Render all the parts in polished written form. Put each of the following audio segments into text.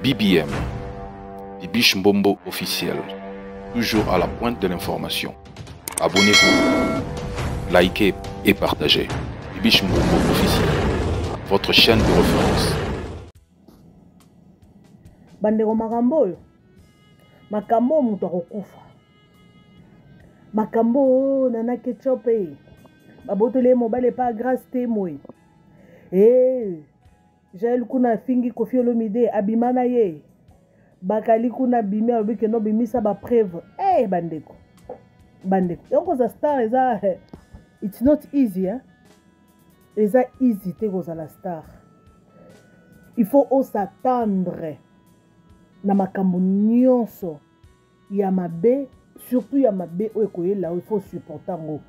BBM, Bibiche Mbombo officiel, toujours à la pointe de l'information. Abonnez-vous, likez et partagez. Bibiche Mbombo officiel, votre chaîne de référence. Bandeko makambo oyo makambo oyo moto akokufa makambo oyo nana ketchup e babotoli ye mobali epa grace te moi e jael kuna afingi kofi olomide abima na ye bakali kuna abimi alobi kende obimisa bapreuve e bandeko bandeko yango koza star eza it's not easy hein? Eza easy te kozala star. Il faut osatendre na makambo nyonso ya mabe, surtout ya mabe oyo ekoyela yo, il faut supporter yango.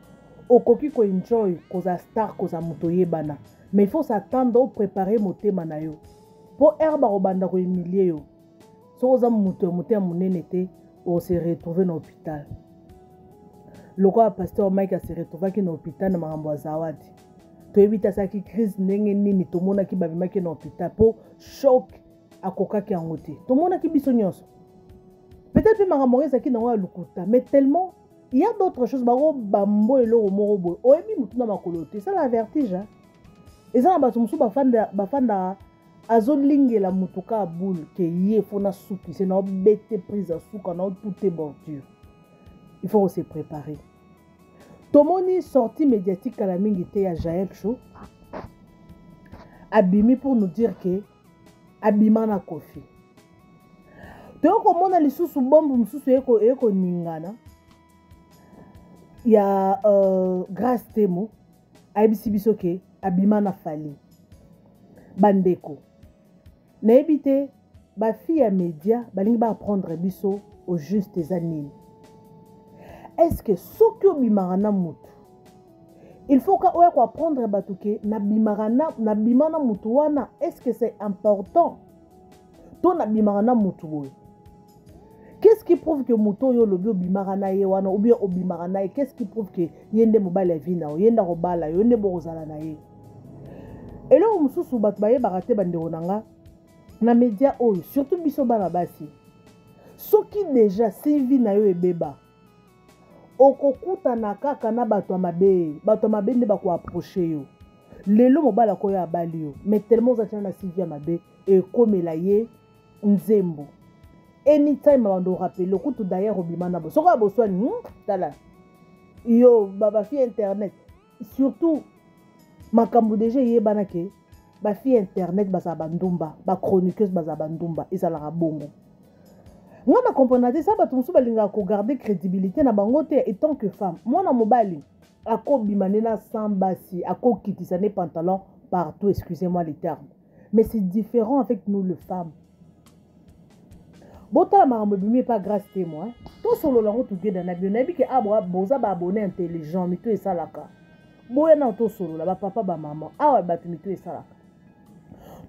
Okoki koenjoy kozala star, kozala moto oyebana, mais il faut s'attendre oprépare motema na yo mpo heure bakobanda kohumilie yo. Soki oza moto ya motema monene te, ose retrouver na hôpital lokola pasteur Mike ase retrouvaki na hôpital na makambo ya Zawadi. Toyebi te asalaki crise ndenge nini, tomonaki babimaki na hôpital mpo choc akokaki yango te, tomonaki biso nyonso. Peut-être mpe makambo yango ezalaki nango ya lokuta, mais tellement il y a d'autres choses bako bambo eloko moko boye oyebi motu na makolo te, esala vertige. Eza na bato mosusu bafandaka azolingela motu kaka boule ke ye fo nasukise na obete prise ya suka na otute bordure. Il faut se préparer. Tomoni sortie médiatique kala mingi te ya Jael Show abimi pour nous dire que abima na Kofi. Toyoko komona lisusu bombe mosusu eye koningana ya Grace Temo ayebisi biso ke abima na Fally. Bandeko, nayebi te ba fille ya média balingi ba apprendre biso au juste eza nini. Est-ce que soki obimaka na mutu, il faut ka oya ko apprendre bato ke nabimaka na, nabima na mutu wana, est-ce que c'est important to nabimaka na mutu boye? Qu'est-ce qui prouve que mutu oyo olobi obimaka na ye wana ou bien obimaka na ye, qu'est-ce qui prouve que ye nde mobali ya vie na yo, ye nde akobala yo, ye nde bokozala na ye? Eloko mosusu bato bayebaka te bandeko na nga na media oyo, surtout biso bana basi, soki déjà CV na yo ebeba, okokutana kaka na bato ya mabe. Bato ya mabe nde bakoapproche yo. Lelo mobali akoya abali yo, mais tellement oza tina na CV ya mabe, ekomela ye nzembo anytime abando rappeler kutu. D'ailleurs obima na bo soki aboswani, tala yo bafille internet, surtout makambo deja eyebana ke bafille internet bazala bandumba, bachroniqueuse bazala bandumba, ezalaka bongo. Nga na comprendre te sa bato mosusu balingaka kogarde crédibilité na bango te. Etant que femme, mwana mobali akobima nde na sans basi, akokitisa nde pantalon partout, excusez-moi les termes, mais c'est différent avec nous les femmes. Botala makambo ebimi epa Grâce Temo, hein? Tosolola yango together na bino. Nayebi ke awa boza baabonné intelligent, mito esalaka boya na tosolola, bapapa bamama awa bato mito esalaka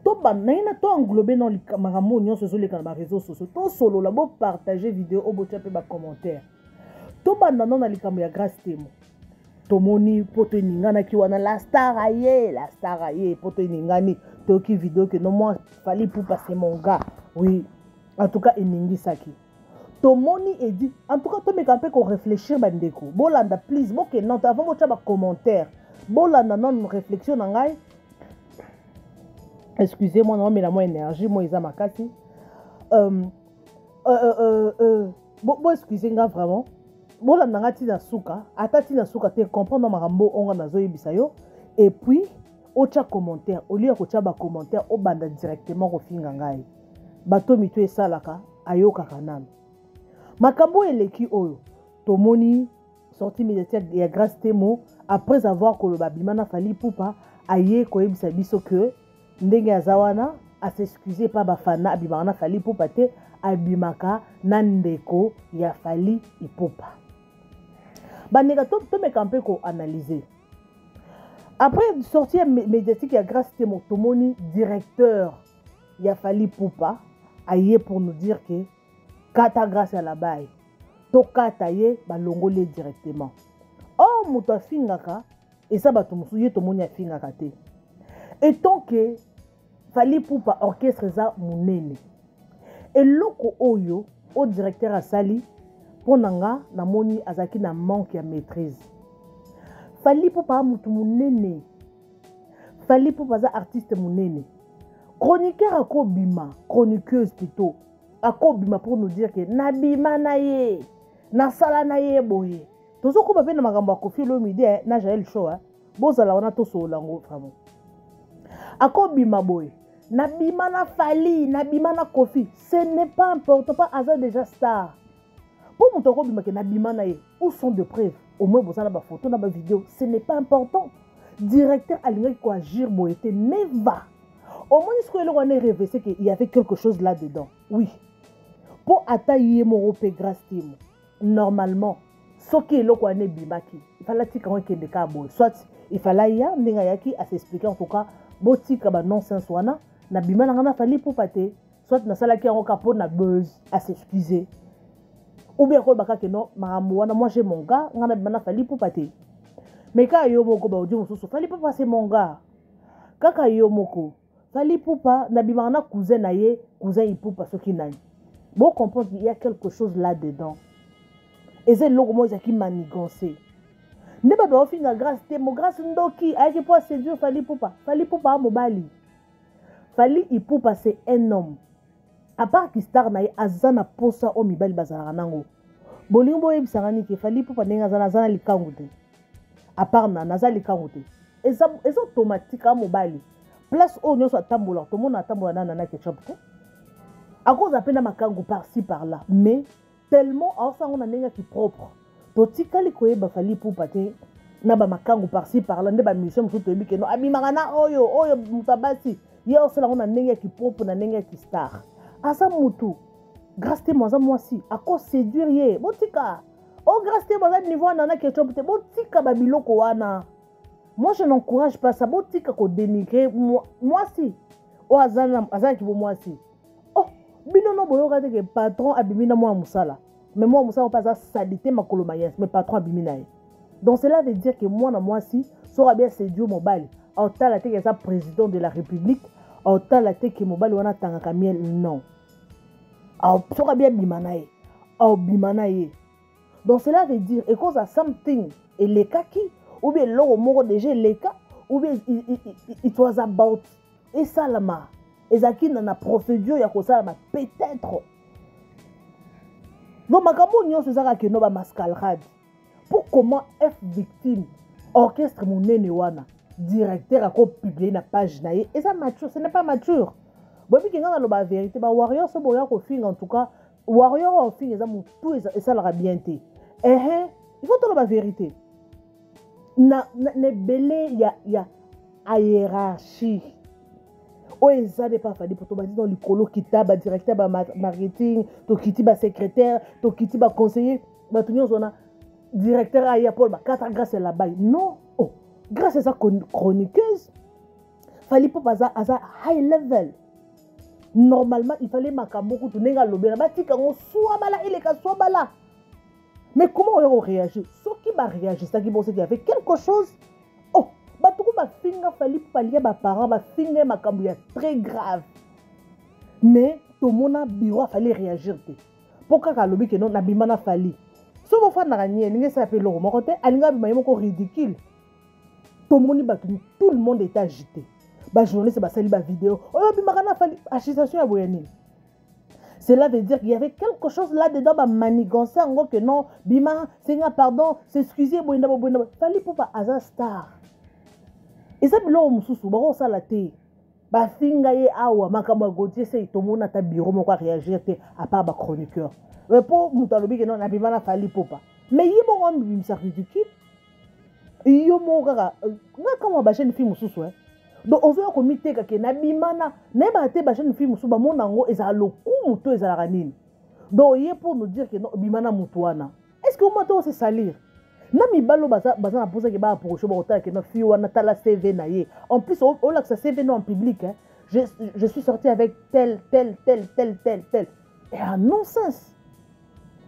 tobanda naye na to englobe na makambo nyonso ezoleka na bareseau sociaux. Tosolola, bopartage video oyo, botya mpe bacommentaire. Tobanda no na likambo ya Grâce Temo. Tomoni poto eninganaki wana, la star aye, la star aye, poto eningani. Toyoki video ke no moi Fally Ipupa c'est mon gars, oui, en tout cas eningisaki. Tomoni edi, en tout cas tomeka mpe korefléchir. Bandeko bolanda, please, bokende nano avant botya bacommentaire, bolanda nano réflexion na ngai. Excusez moi, naomela mwa énergie moi eza makasi. Bo excuse nga vraiment, bolanda nga ntina suka, ata ntina suka te, comprendre makambo oyo nga nazoyebisa yo, et puis otya commentaire. Au lieu ya kotya bacommentaire, obanda directement kofinga ngai. Bato mito esalaka ayokaka nano makambo oyo eleki oyo. Tomoni sortie médiatique ya Grâce Temo, après avoir koloba bima na Fally Ipupa, aye koyebisa biso ke ndenge aza wana as'excuse pa bafana, abimaka na Fally Ipupa te, abimaka na ndeko ya Fally Ipupa. Bandeka, tomeka mpe koanalyse après sortie médiatique ya Grâce Temo. Tomoni directeur ya Fally Ipupa aye pour nous dire que kata Grâce ya labai, tokata ye, balongoli ye directement. Or moto afingaka eza bato mosusu, ye tomoni afingaka te. Etant que Fally Ipupa orchestre eza monene. Eloko oyo o directeur asali mpo na nga, namoni azalaki na manque ya maîtrise. Fally Ipupa mutu munene, Fally Ipupa aza artiste munene. Chroniqueur akobima, chroniqueuse plutôt, akobima pour nous dire que nabima na ye, nasala na ye boye. Tozokoma mpe na makambo ya Koffi Olomide na Jael Show, hein. Bozala wana tosolola yango vraiment. Akobima boye, nabima na Fally, nabima na Koffi, ce n'est pas important, pas aza déjà star. Po moto akobima ke nabima na ye, où sont de preuves? Au moins bozala ba photo na ba vidéo, ce n'est pas important. Directeur alingaki ko agir boye te, never. Au moins ce que eloko wana rêvé, c'est qu'il y avait quelque chose là-dedans. Oui. Po ata ye moko pe Grâce Temo, normalement soki eloko wana ebimaki, il fallait atika yango ekende kaka boye. Soit il fallait ya ndenge ayaki a s'expliquer, en tout cas botika ba nonsense wana, nabima na nga na Fally Ipupa te, soit nasalaki yango kaka mpo na buzz, a s'excuser. Ou bien koloba kaka non, makambo wana, moi j'ai mon gars, nga nabima na Fally Ipupa te. Mais kaka yo moko ba audio mosusu, Fally Ipupa c'est mon gars. Kaka yo moko Fally Ipupa nabimaka na cousin na ye, cousin Ipupa soki nani. Bo comprendre qu'il y a quelque chose là-dedans. Eza eloko moko ezalaki manigancé. Nde bato baofinga Grâce te, mo Grâce ndoki ayaki po aséduire Fally Ipupa. Fally Ipupa a mobali. Fally Ipupa c'est un homme. À part ki star na ye aza na posa oyo mibali bazalaka nango. Bolingo boyebisanga nini ke Fally Ipupa ndenge aza na likangu te. À part na naza likangu te. Eza eza automatique a mobali. Place oyo nyonso atambola, tomona atambola na Nana Ketchup te. Akoza pe na makangu par-ci par-là, mais tellement aosango na ndenge ki propre. Totikali koyeba Fally Ipupa te na ba makangu par-ci par-là, nde ba musicien mosusu toyebi ke no abimaka na oyo oyo moto abasi ye osala yango na ndenge ya kipropre, na ndenge ya kistar. Aza mutu Grâce Temo aza mwasi, ako séduire ye. Botika o Grâce Temo aza niveau ya Nana Ketchup te, botika ba biloko wana. Moi je n'encourage pas ça. Botika ko dénigrer mwasi oyo aza na aza kibo mwasi. Oh, bino no boyoka te ke patron abimi na mwa musala. Mais mwa musala pa aza salité makolo mayes, mais patron abimi na ye. Donc cela veut dire que mwana mwasi soki abia séduire mobali, otala te ke aza président de la République, otala te ke mobali wana atangaka miel, non. Soki abia bima na ye, obima na ye. Donc cela veut dire et cause à something elekaki ou bien eloko moko déjà eleka ou bien it was about esalama, ezalaki na procédure ya kosalama peut-être. Donc makambo nyonso ezalaka keno ba mascarade. Pour comment F victime orchestre monene wana directeur ako publier na page na ye, eza mature, ce n'est pas mature. Boyebi ke nga naloba vérité, ba warriors so boya kofinga, en tout cas warrior oyo ofinga eza motu esalaka bien te. Ehe, il faut toloba vérité. Na ebele ya hiérarchie oyo eza nde pa Fally, po tobandi na likolo kita ba directeur ba marketing, tokiti ba secrétaire, tokiti ba conseiller, bato nyonso wana directeur aya Paul bakata Grâce la baille. Non, oh, Grâce eza chroniqueuse. Fally Ipupa aza high level. Normalement il fallait makambo kutu ndenge alobela batika yango swabala eleka swabala. Mais comment oyo réagir? Soki ba réagissaki bon, c'est qu'il y avait quelque chose. Oh, bato ko bafinga Fally Ipupa lia ba parents, bafinga makambo ya très grave. Mais tomona bureau fallait réagir te. Po kaka alobi ke non nabima na Fally. So bofandaka nye, elingi esala pe eloko moko te, alingi abima ye moko ridicule. Tomoni bato, tout le monde est agité. Ba journaliste basali ba vidéo. Oyo abimaka na Fally, agitation ya boye nini? Cela veut dire qu'il y avait quelque chose là-dedans, ba manigancé yango que non, bima, senga pardon, s'excuser, boyenda, boyenda. Fally Ipupa aza star. Eza biloko mosusu, bakosala te. Bafinga ye awa, makambo ya Gauthier Sey, tomona ata bureau moko a réagir te, à part ba chroniqueur. Mais po moto alobi ke non, nabima na Fally Ipupa. Mais ye moko amibimisa ridicule. Yo moko kaka, nga kama ba jeune fille mosusu, hein. Donc ozoya komiteka ke nabima na, nayebaka te ba jeune fille mosusu bamona yango ezala lokumu to ezalaka nini. Donc ye pour nous dire que non, bima na motu wana. Est-ce que au moins se salir? Na mibalo baza na posa ke ba approcher ba kotala ke non fille wana tala CV na ye. En plus olakisa CV non en public, hein. Je suis sorti avec tel, tel, tel, tel, tel, tel. Et un non-sens.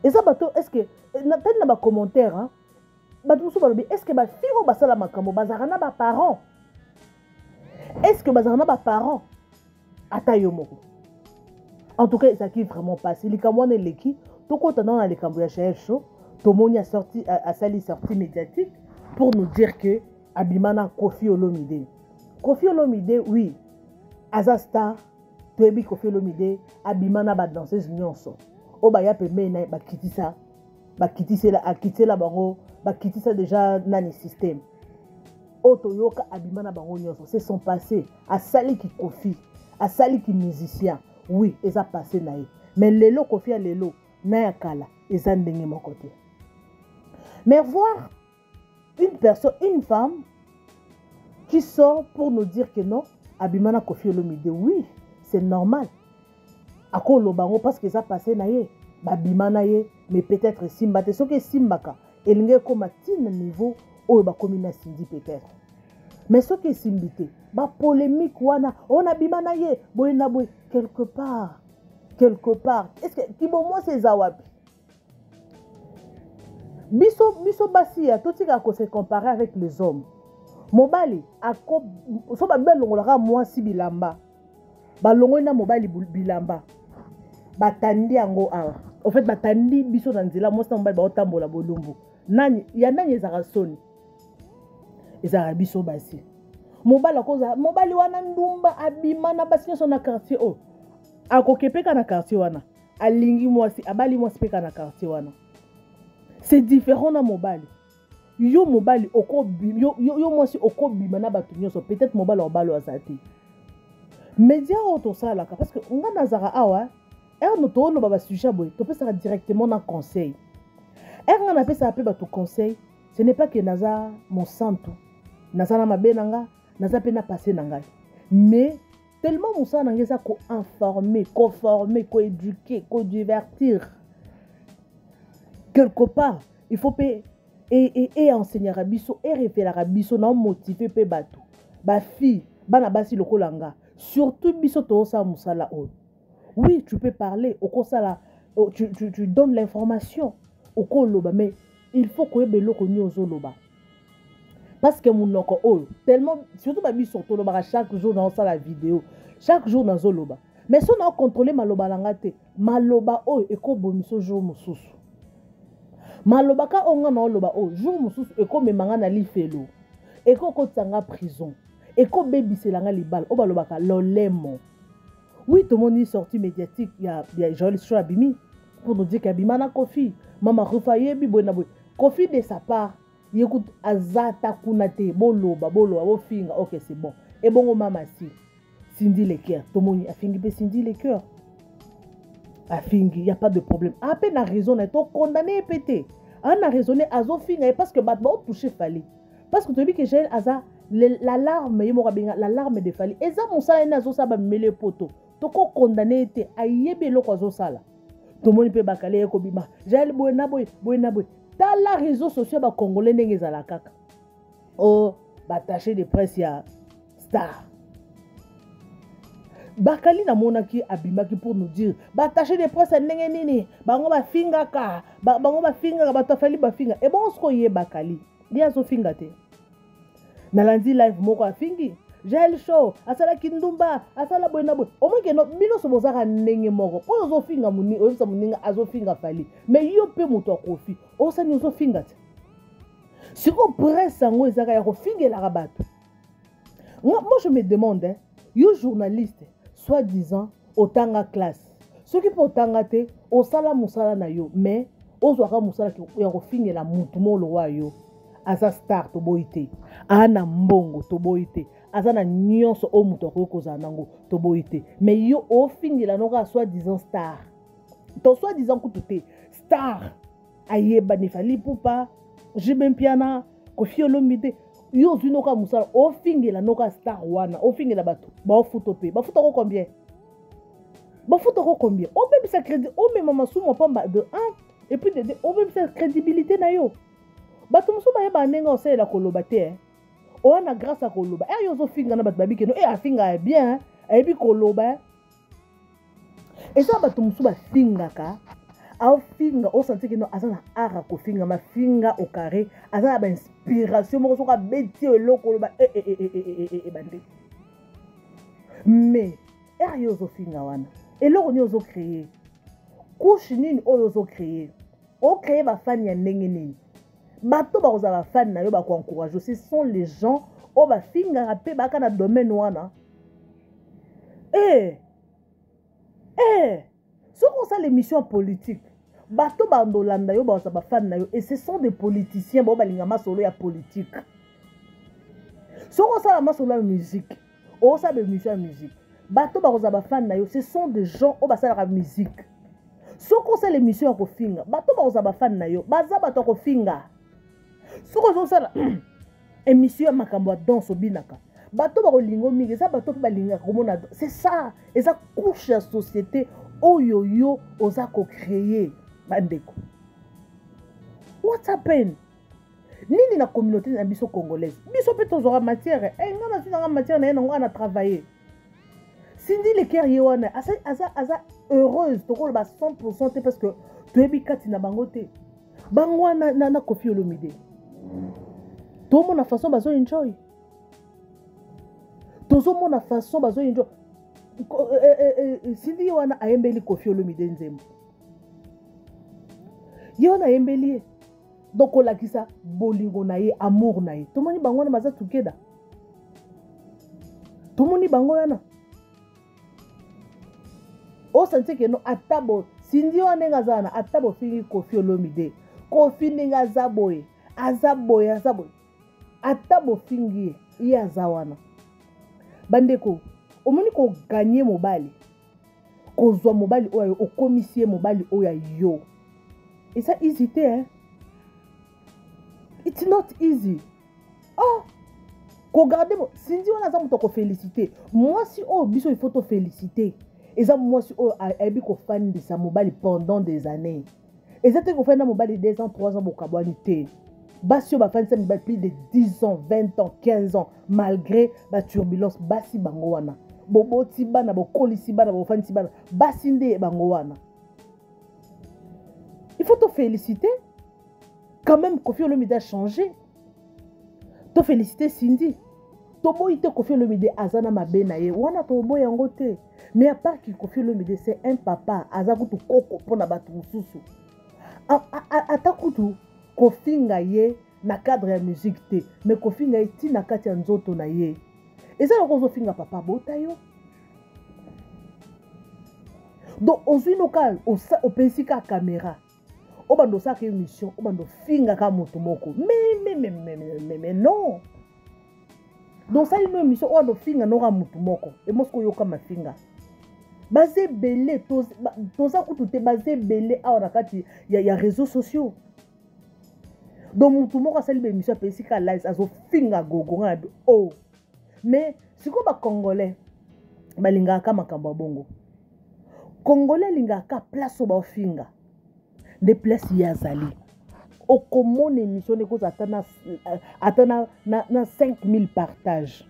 Et ça bato, est-ce que na tali na ba commentaire, hein? Bato mosusu balobi, est-ce que ba fille oyo basala makambo bazalaka na ba parents? Est-ce que bazalaka na ba parents? Ata yo moko. En tout cas, ezalaki vraiment mpasi. Likambo wana eleki, tokota nano na likambo ya Jael Show. Tomoni asorti, asali sortie médiatique pour nous dire que abima na Koffi Olomide. Koffi Olomide, oui, aza star. Toyebi Koffi Olomide abima na badanseuse nyonso oyo baya pembeni na ye, bakitisa, bakitisela, akitisela bango, bakitisa déjà nani système oyo toyoka, abima na bango nyonso. C'est son passé. Asaliki Koffi, asaliki musicien, oui, eza passé na ye. Mais lelo, Koffi ya lelo na ya kala eza ndenge moko te. Mais voir une personne, une femme qui sort pour nous dire que non, abima na Koffi Olomide, oui, c'est normal, akoloba yango parce que eza passé na ye, babima na ye, mais peut-être esimba te. Soki esimbaka, elingi ekóma ntina niveau oyo bakomi na Cindy peut-être. Mais soki esimbi te, bapolémique wana oyo nabima na ye boye na boye, quelque part, quelque part, est ce que kibomwasi eza wapi? Biso basi ya totikaka kose comparer avec les hommes. Mobali ako so babi balongolaka mwasi bilamba, balongoli na mobali bilamba, batandi yango awa. En fait, batandi biso na nzela, mwasi na mobali baotambola bolumbu. Nani ya nani ezalaka soni? Ezalaka biso basi. Mobali akozala mobali wana ndumba, abima na basi nyonso na quartier oyo, akokepeka na quartier wana, alingi mwasi, abali mwasi mpe kaka na quartier wana. C'est différent na mobali. Yo mobali yo mwasi okobima na bato nyonso, peut-être mobali obali aza te. Média oyo tosalaka, parce que nga nazalaka awa, ere no tooloba basujet boye, topesaka directement na conseil. Ere nga napesaka mpe bato conseil, ce n'est pas que naza mosantu, naza na mabe na nga, naza mpe na passé na ngai. Mais tellement mosala na ngai eza koinformer, koformer, koéduquer, kodivertir, quelque part il faut mpe eenseignaka biso, erevelaka biso na omotive mpe bato, bafille, bana basi lokola nga. Surtout biso tozosala mosala oyo, oui, tu peux parler, okosala, oh, tu donnes l'information, okoloba, mais il faut koyeba eloko nini ozoloba, parce que monoko oyo tellement, surtout babiso tolobaka chaque jour. Naosala video chaque jour, nazoloba, mais so naocontrôle maloba na nga te, maloba oyo ekobomisa jour mosusu. Maloba ka oyo nga naoloba oyo, jour mosusu ekomema nga na lifelo, ekokotisa nga prison, ekobebisela nga libala. Oyo balobaka lolemo. Oui, tomoni sortie médiatique ya Joel Show, abimi pour nous dire qu'abima na Koffi. Mama Rufa ayebi boye na boye. Koffi, de sa part, ye kutu aza ata kuna te. Boloba, boloba, bofinga, ok, c'est bon. Ebongo mama si Cindy Lecoeur, tomoni afingi mpe Cindy Lecoeur, afingi, y a pas de problème, ape na raison na ye, tokondane ye mpe te. Aa na raisonne, azofinga ye parce que bato baotouche Fally, parce que toyebi ke Jael aza l'alarme, ye moko abenga l'alarme de Fally. Eza mosala ye nde azosala, bamemeli ye poto, tokokondane ye te, ayebi eloko azosala. Tomoni mpe bakale ye kobima Jael boye na boye, boye na boye. Tala réseau sociaux ya bacongolais ndenge ezala kaka o baattaché de presse ya star. Bakali namonaki abimaki pour nous dire baattaché de presse ya ndenge nini, bango bafingaka, bango bafingaka bato afali bafinga. Ebongo sikoyo ye Bakali ye azofinga te? Nalandi live moko, afingi Jael Show, asalaki ndumba, asala boye na boye. Omoi no bino so bozaka ndenge moko. Mpo ozofinga, oyebisa moninga azofinga Fally, mais yo mpe moto akofi osani ozofinga te. Sikoyo presse yango ezaka ya kofingelaka bato. Moi, je me demande, hein, yo journaliste, soit disant otanga classe, soki mpe otanga te, osala mosala na yo, mais ozwaka mosala ya kofingela mutu moko yo aza star, toboyi te, aa na mbongo, toboyi te, aza na nyonso oyo moto akoki kozala nango, toboyi te, mais yo ofingela noko ya soit disant star, to soit disant kutu te, star ayebani, Fally Ipupa, JB Mpiana, Koffi Olomide, yo ozwi noka mosala ofingela noka star wana, ofingela bato baofuta mpe bafutako combien? Bafutako combien? Obebisa crédit, omema masumu pamba de 1, et puis de 2, obebisa crédibilité na yo. Bato mosusu bayeba ndenge osalela koloba te. Oya na grâce ya koloba, ere yo ozofinga na bato babikeno e afinga ya bien, ayebi koloba. Eza bato mosusu bafingaka, aofinga, osanti keno aza na art ya kofinga, mafinga au carré, aza na bainspiration moko, soki abeti eloko oloba ebande. Mais ere yo ozofinga wana, Eloko nini ozo créer? Couche nini oyo ozo créer? O créer ba fan ya ndenge nini? Bato bakozala ba fan na yo, bako encourager. Ce sont les gens oyo bafingaka mpe baka na domaine wana. Eh, eh, soki osala émission ya politique, bato bandolanda yo, bakozala bafan na yo, et ce sont des politiciens bao balinga masolo ya politique. Soki osala masolo ya musique, osala baémission ya musique, bato bakozala bafan na yo, ce sont des gens oyo basalaka musique. Soki osala émission ya kofinga, bato bakozala bafan na yo, baza bato ya kofinga. Soki ozosala émission ya makambo ya danse, obinaka, bato bakolinga mingi, eza bato mpe balingaka komona. C'est ça, eza couche ya société oyo yo oza kocréer. Bandeko, what happen nini na communauté na biso congolaise? Biso mpe tozwaka matière. E nga nazwi nanga matière na ye nango ana travailler. Cindy Le Cœur ye wana aza, aza, aza heureuse, tokoloba 100 te, parce que toyebi kati na bango te. Bango wana na Koffi Olomide, tomona façon bazo enjoy, tozomona façon bazo enjoy. Cindy ye wana ayembeli Koffi Olomide nzembo, ye wana ayembeli ye, donc kolakisa bolingo na ye, amour na ye. Tomoni bango wana baza together, tomoni bango wana osentir que no, ata bo Cindy wana ndenge aza wana, ata bofingi Koffi Olomide, Koffi ndenge aza boye, aza boye, aza boye, ata bofingi ye, ye aza wana. Bandeko, omoni kogagner mobali, kozwa mobali oyo okomisi ye mobali oyo ya yo, eza easy te, hein? It's not easy. Oh, kogarder Cindy wana aza moto akoféliciter. Mwasi oyo biso il faut toféliciter, eza mwasi oyo ayebi kofandisa mobali pendant des années. Eza te kofanda mobali 2 ans, 3 ans, bokabwani te. Basi oyo bafandisa mibali plus de 10 ans, 20 ans, 15 ans, malgré baturbulence, basi bango wana boboti bana, bokolisi bana, bofandisi bana, basi nde bango wana il faut toféliciter quand même. Koffi Olomide a changé, toféliciter Cindy. Toboyi te, Koffi Olomide aza na mabe na ye wana, toboyi yango te. Mais à part que Koffi Olomide, c'est un papa, aza kutu koko mpona bato mosusu. Ata kutu kofinga ye na cadre ya musique te, mais kofinga ye ntina kati ya nzoto na ye, eza loko ozofinga papa bota yo. Donc ozwi noka, opesi ka caméra, obanda osalaka émission, obanda ofingaka moto moko, mais non. Donc osali no émission oyo ofinga noka motu moko, emosoki oyoka mafinga, baza ebele. Toza kutu te, baza ebele awa na kati ya réseaux sociaux. Donc motu moko asali baémission, apesi ka live, azofinga gogo nga na bi. Oh, mais sikoyo bacongolais balingaka ka makambo ya bongo. Congolais alingaka ka place oyo baofinga, nde place ye azali. Okomona émission nde kozala ata na 5000 partage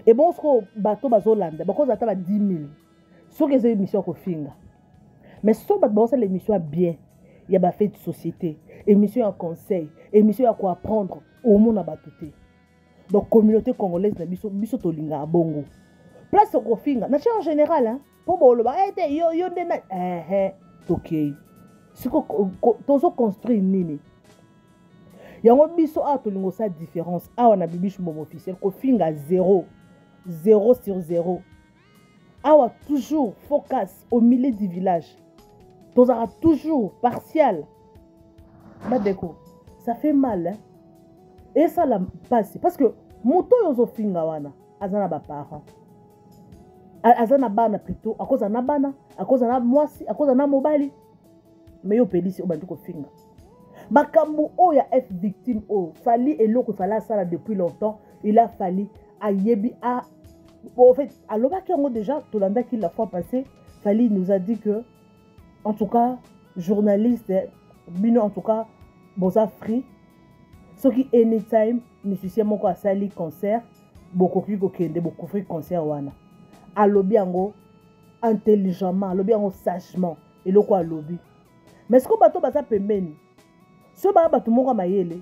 ebongo sikoyo bato bazolanda bakozala ata ba 10 000 soki eza émission ya kofinga. Mais soki bato bazosala émission ya bien, ya bafait de société, émission ya conseil, émission ya koapprendre, omona bato te. Donc communauté congolaise na biso, biso tolingaka bongo place okofinga na en général, mpo boloba ete yo, yo nde na ehe. Tokei siko, tozoconstruire nini yango? Biso awa tolinga osala différence awa na Bibiche Mbombo Officiel. Kofinga 0, 0 sur 0 awa, toujours focus au milieu du village, tozalaka toujours partial. Bandeko, ça fait mal, hein? Esala mpasi, parce que moto oyo ozofinga wana aza na baparent, aza na bana, plutôt akozala na bana, akozala na mwasi, akozala na mobali. Mais yo opelisi, obandi kofinga. Makambo oyo ya F Victime oyo, Fally, eloko Fally asala depuis longtemps, il a fallu ayebi a bon, en fait alobaki yango déjà, tolandaki la fois passée. Fally nous a dit que en tout cas journaliste bino, en tout cas boza free, soki anytime musicien moko asali concert, bokoki kokende bocouvrir concert wana. Alobi yango intelligemment, alobi yango sagement, eloko alobi. Mais sikoyo bato baza pembeni, so baya bato moko ya mayele,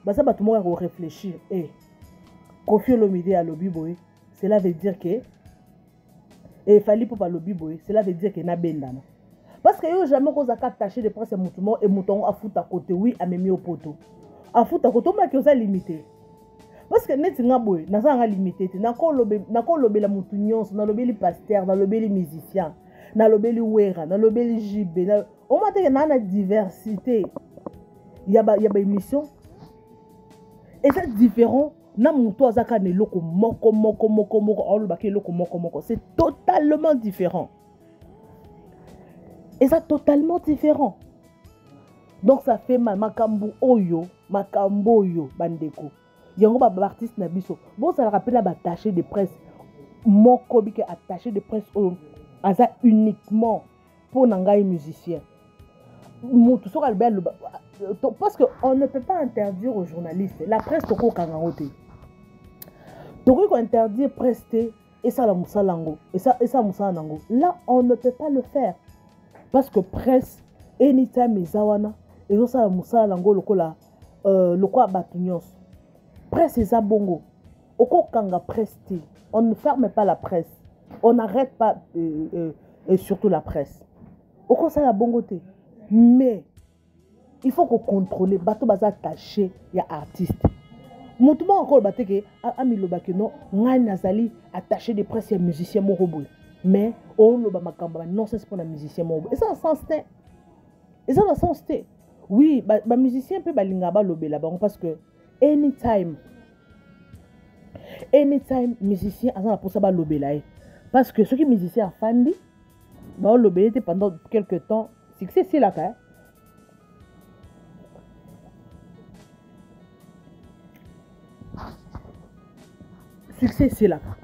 baza bato moko ya koréfléchir. E Koffi Olomide alobi boye, cela veut dire que E Fally Ipupa alobi boye, cela veut dire que nabendana. Parce que yo jamais okozalaka attaché de presse ya motu moko e moto yango afuta kote, oui amemi yo poto. Afuta kote, omaki oza limité. Parce que neti nga boye, naza nga limité te. Nakolobela motu nyonso, nalobeli pasteur, nalobeli musicien, nalobeli Wera, nalobeli JB. Omona te ke naa na diversité ya ba, ya ba émission. Eza différent na moto aza kaka na eloko moko moko moko moko, aolobaka eloko moko moko. C'est totalement différent. Eza totalement différent. Donc ça fait mal. Makambo oyo, makambo oyo, bandeko. Yango ba artiste na biso, bozalaka pe na ba attaché de presse moko bike attaché de presse oyo aza uniquement pour na ngai musicien. Mutu soki alobi aloba, parce que on ne peut pas interdire aux journalistes. La presse tokokanga yango te. Tokoki ko interdire presse te esala mosala yango, esala mosala nango. Là on ne peut pas le faire parce que presse anytime eza wana ezosala mosala nango lokola bato nyonso. Presse eza bongo. Okokanga presse te. On ne ferme pas la presse. On n'arrête pas et surtout la presse. Okosala bongo te. Mais il faut qu'on contrôle bato baza attaché ya artiste. Moto moko akoloba te ke, amiloba ke non, ngai nazali attaché de presse ya musicien moko boye. Mais oloba makambo ya nonsense mpona musicien moko boye. Eza na sens te. Eza na sens te. Oui, ba musicien mpe balingaka balobela bango parce que anytime musicien aza na mposa balobela ye. Parce que soki musicien afandi, balobela ye te pendant quelque temps, succès esilaka, hein. Succès esilaka.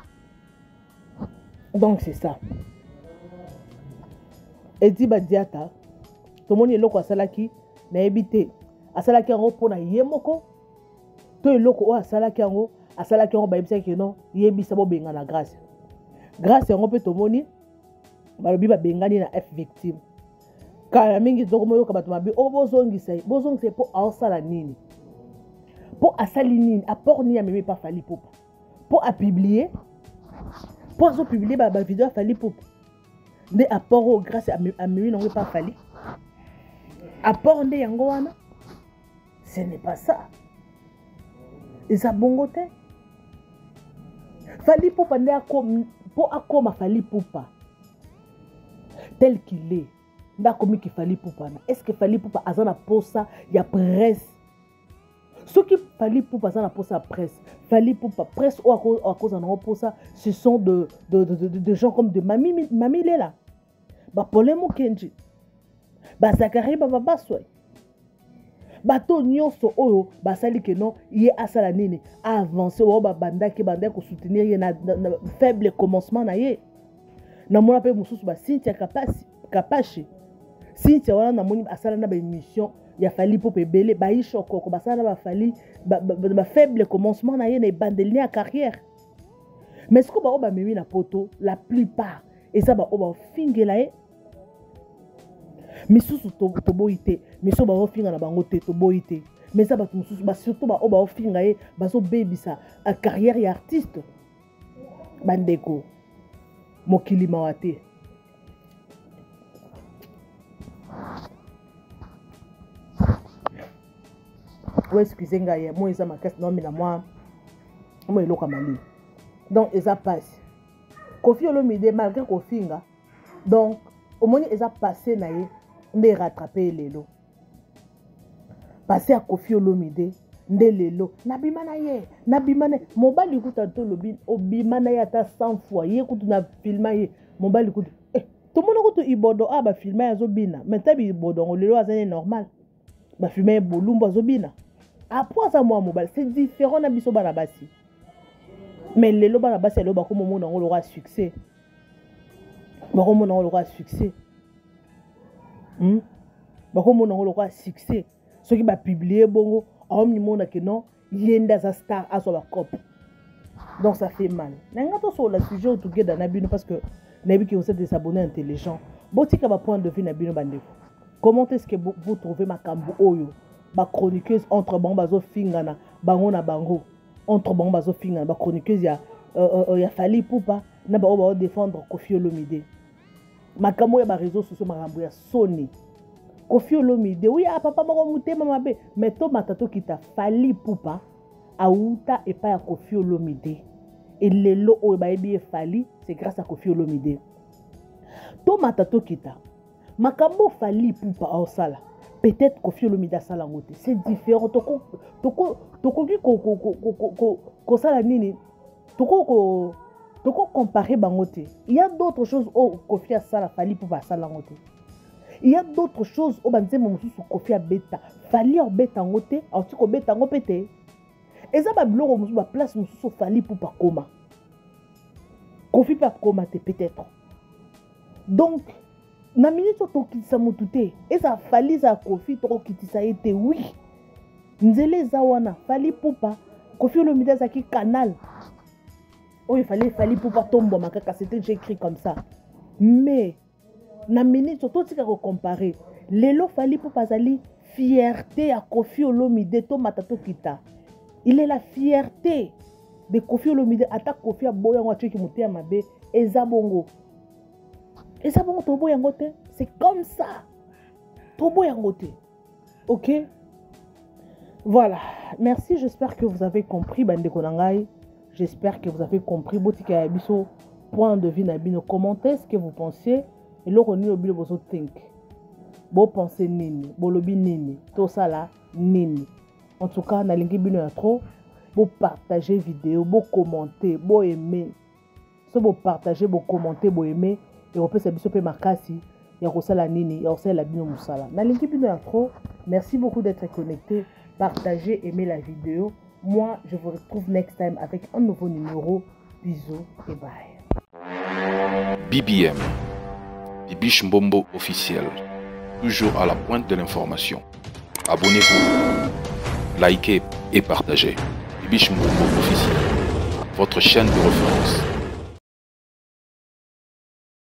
Donc c'est ça. Edi Badiata, tomoni eloko asalaki, nayebi te. Asalaki yango mpona ye moko, to eloko oyo asalaki yango, asalaki yango bayebisaki ke non, yebisa bobenga na grâce. Grâce yango mpe tomoni, balobi babengani na F victime. Kala mingi tokomoyoka bato mabe, oyo bozongisa ye, bozongisa ye mpo aosala nini? Mpo asali nini? Apport nini amemi pa Fally Ipupa? Mpo apublier? Mpo azopublier ba vidéo ya Fally Ipupa? Nde apport oyo grâce amemi nango epa Fally? Apport nde yango wana? Ce n'est pas ça. Eza bongo te. Fally Ipupa nde mpo akoma Fally Ipupa tel qu'il est, nde akomi ki Fally Ipupa na. Est-ce que Fally Ipupa aza na posa ya presse? Soki Fally Ipupa aza na posa ya presse, Fally Ipupa presse oyo akoza nango posa, ce sont de gens comme de Mami Lela, ba Paulin Mukendi, ba Zacharie Bababaswe, bato nyonso oyo basali ke non, ye asala nini, a avancer, oyo babandaki, bandaki ko soutenir ye na faible commencement na ye. Namona pe mosusu ba Cynthia Kapashi. Cynthia wana namoni asala na ba émission ya Fally Ipupa ebele, ba Isha Okoko basala na ba Fally, ba faible commencement na ye na ebandeli ya carrière. Mais ce que ba oyo bamemi na poto, la plupart eza ba oyo bafingela ye. Misusu toboyi te, misusu baofinga na bango te, toboyi te. Mais eza bato mosusu, ba surtout ba oyo baofinga ye, bazobebisa carrière ya artiste. Bandeko, mokili mawa te. Ouais, excusez ngai, moi eza makasi, non, mais na moi, moi eloko ya malili. Donc eza pasi. Koffi Olomide malgré kofinga, donc omoni eza passé na ye nde rattraper lelo. Passé ya Koffi Olomide nde lelo nabima na ye, nabima na ye. Mobali kuta to lobi obima na ye ata 100 fois, ye kutu na filma ye mobali kutu. Tomona kutu Ibodo a ba filma ya zobina, mais tabi Ibodo ngo lelo azali normal. Ba filma ye bolumbu azobina. Après ça moi mobali, c'est différent na biso bana basi. Mais lelo bana basi lelo bakoma mona ngo lokola succès. Bakoma mona ngo lokola succès. Bakoma mona ngo lokola succès. Soki ba publier bongo, aomi mona que non, ye nde aza star, azwa ba cop. Donc ça fait mal. Na nga to sur le sujet together na bino parce que nayebi que vous êtes des abonnés intelligents. Botika ba point de vue na bino bandeko. Comment est-ce que vous trouvez makambo oyo? Ba chroniqueuse entre bango bazo fingana, bango na bango. Entre bango bazo fingana, ba chroniqueuse ya ya Fally Ipupa. Na baoyo baodéfendre Kofi Olomide, makambo ya baréseaux sociaux, makambo ya soni. Kofi Olomide oya papa moko motema mabe, mais tomata tokita, Fally Ipupa auta epai ya Kofi Olomide. Elelo oyo bayebi ye Fally, c'est grâce à Kofi Olomide. Tomata tokita, makambo Fally Ipupa aosala, peut-être Kofi Olomide asala yango te. C'est différent. Tokoki kosala nini? Tokocomparer bango te. Il y a d'autres choses oyo Kofi asala, Fally Ipupa asala yango te. Il y a d'autres choses oyo banzembo mosusu Kofi abeta, Fally abeta yango te, auti kobeta yango mpe te. Eza babiloko mosusu, baplace mosusu Fally Ipupa akoma, Kofi mpe akoma te peut-être. Donc na minute oyo tokitisa motu te. Eza Fally, eza Kofi, tokokitisa ye te. Oui, nzela eza wana. Fally Ipupa, Kofi Olomide azalaki canal oyo efali Fally Ipupa tombwama kaka. C'était déjà écrit comme ça. Mais na minute oyo totika kocomparer. Lelo Fally Ipupa azali fierté ya Kofi Olomide. Tomata tokita, il est la fierté de Kofi Olomide. Ata Kofi aboya yango, atiaki motema mabe, eza bongo, eza bongo, toboya yango te. C'est comme ça, toboya yango te. Ok, voilà, merci. J'espère que vous avez compris, bandeko na ngai. J'espère que vous avez compris. Botika ya biso point de vue na bino. Comment est-ce que vous pensez? Eloko nini bino bozothink? Bopense nini? Bolobi nini? Tosala nini? En tout cas, nalingi bino ya trop. Bopartage vidéo, bocommente, boaime. So bopartage, bocommente, boaime, ekopesa biso mpe makasi ya kosala nini, ya kosalela bino mosala. Nalingi bino ya trop. Merci beaucoup d'être connecté. Partagez, aimez la vidéo. Moi, je vous retrouve next time avec un nouveau numéro. Bisous et bye. BBM, Bibiche Mbombo officiel, toujours à la pointe de l'information. Abonnez-vous, likez et partagez. Bibiche Mbombo officiel, votre chaîne de référence.